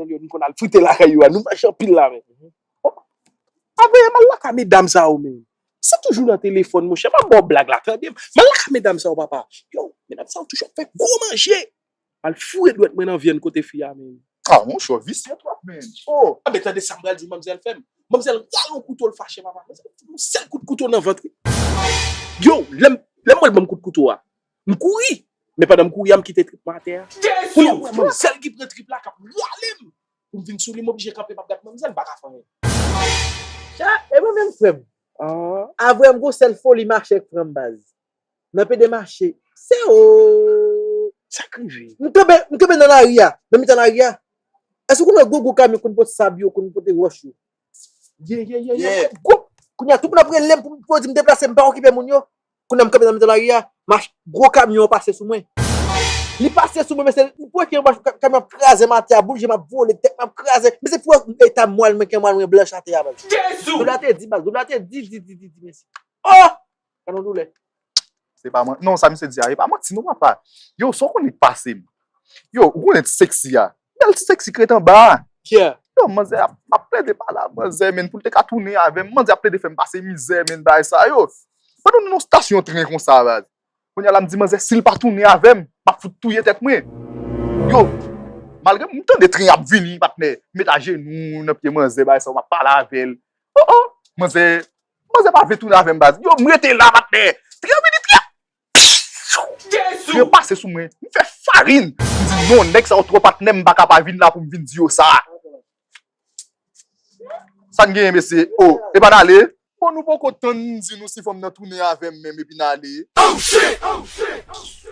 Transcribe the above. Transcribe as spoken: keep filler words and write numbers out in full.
Yo, nou konn al frite lakay yo a, nou mache anpil la menm. Apre, m al lakay medam sa yo menm. Se toujou nan telefòn, monchè, m ap ba w blag la, tande m. M al lakay medam sa yo, papa. Yo, medam sa yo toujou ap fè gwo manje. M al foure dwèt mwen nan vyann kote fi a menm. Ah, monchè, visye twòp, menm. Oh! Anben, tande sa m pral di manmzèl fè m. Manmzèl rale yon kouto, l fache, papa. Manmzèl fout yon sèl kout kouto nan vant, wi. Yo, lè m, lè m wè l ban m kout kouto a, m kouri. Men pandan m kouri a, m kite trip mwen atè a. Kounye a, m wè manmzèl ki pran trip la, k ap rale m. Pou m vin sou li, m oblije kanpe, m ap gad manmzèl, m pa ka fè anyen. Cha, e mwen menm, frè m. Ah. Avè m gon sèl foli mache ak frè m, baz. Nan pede mache. Se o! Sa k rive? M kanpe, m kanpe nan lari a, nan mitan lari a. Èske w konn wè gwo gwo kamyon konn pote sab yo, konn pote wòch yo? Ye, ye, ye, ye. Yeah. Gwo! Kounye a, tout moun ap rele m pou, pou yo di m deplase, m pa okipe moun yo. Kounye a, m kanpe nan mitan lari a, mach-, gwo kamyon an pase sou mwen. Li pase sou mwen, mesye, li pran kamyon, kamyon ap kraze m atè a, boul je m ap vole, tèt mwen ap kraze. Mesye, pou eta mwal mwen, ke mwal mwen blanch atè a, baz. Jezi! Dola te di, baz, dola te di, di, di, di, di, mesye. Oh! Gade yon doulè. Se pa man-, non, sa misye di a, e pa manti non, papa. Yo, sa w konnen k pase m? Yo, ou konnen ti seksi a? Bèl ti seksi k ret anba a. Yeah. Yo, manzè ap, ap plede pale a manzè, menm pou l te ka tounen avè m. Manzè ap plede fè m pase mizè, menm bagay sa yo. Pandan nou nan stasyon tren konsa, baz. Kounye a la, m di manzè, si l pa tounen avè m, m ap fout touye tèt mwen. Yo, malgre m tande tren ap vini, patnè, m met ajenou nan pye manzè, bagay sa yo, m ap pale avè l. Oh, oh, manzè, manzè pa vle tounen avè m, baz. Yo, m rete la, patnè. Tren vini, tren. Jezi! Tren pase sou mwen. M fè farin. M di, non, nèg sa yo twò patnè, m pa ka pa vin la pou m vin di yo sa. Sa n genyen, mesye? Oh, e pa n ale? Bon, nou poko tann m di nou si fanm nan tounen avè m menm epi n ale. Oh, shit! Oh, shit! Oh, shit!